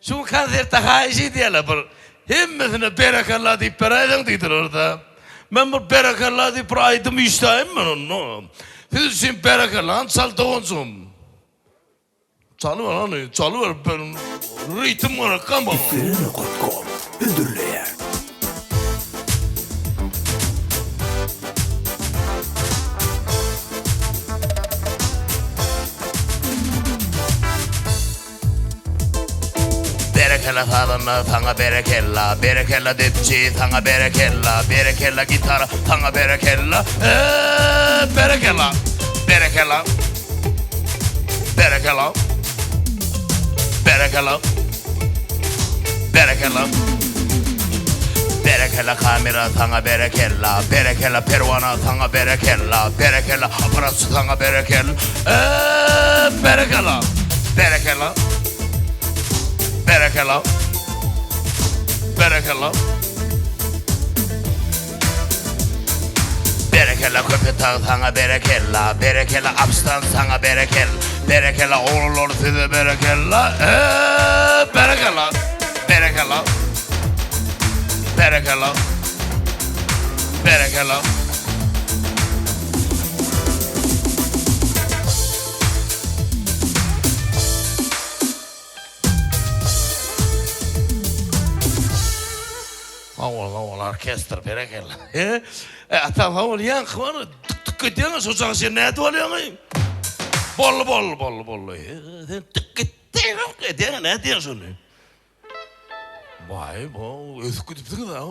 Şu konsertde haýyş edýärler bir hemmesine berekella diýip beräýseň diýdiler-de. Men bir berekella diýip bir aýdym işläýin men onda. Siz üçin berekellany çal doganjygym. Çalyber hany, çalyber bir ritm gerekgä maňa. Islenene Kotkom hödürleýär. Berekella sazanda saňa berekella Berekella depçi saňa berekella Berekella gitara saňa berekella Eee berekella Berekella Berekella Berekella Berekella Berekella kamera saňa berekella Berekella perwana saňa berekella Berekella aparatçy saňa berekella Eee berekella Berekella Berekella Berekella Berekella Köpetdag saňa berekella Berekella Abstan saňa berekel Berekella oglanlar size berekella Eee berekella Berekella Berekella Berekella Sag bol, sag bol, orkestr, berekella. E, atam, sag bol, ýaňky bar, dik-dik edýäň, şo çaga sen nädip alýaň-eý? Boldy, boldy, boldy, boldy. Sen dik edýäň, edýäň, nädýäň şony? Baý, bo, ösüp gidipsiňiz-a.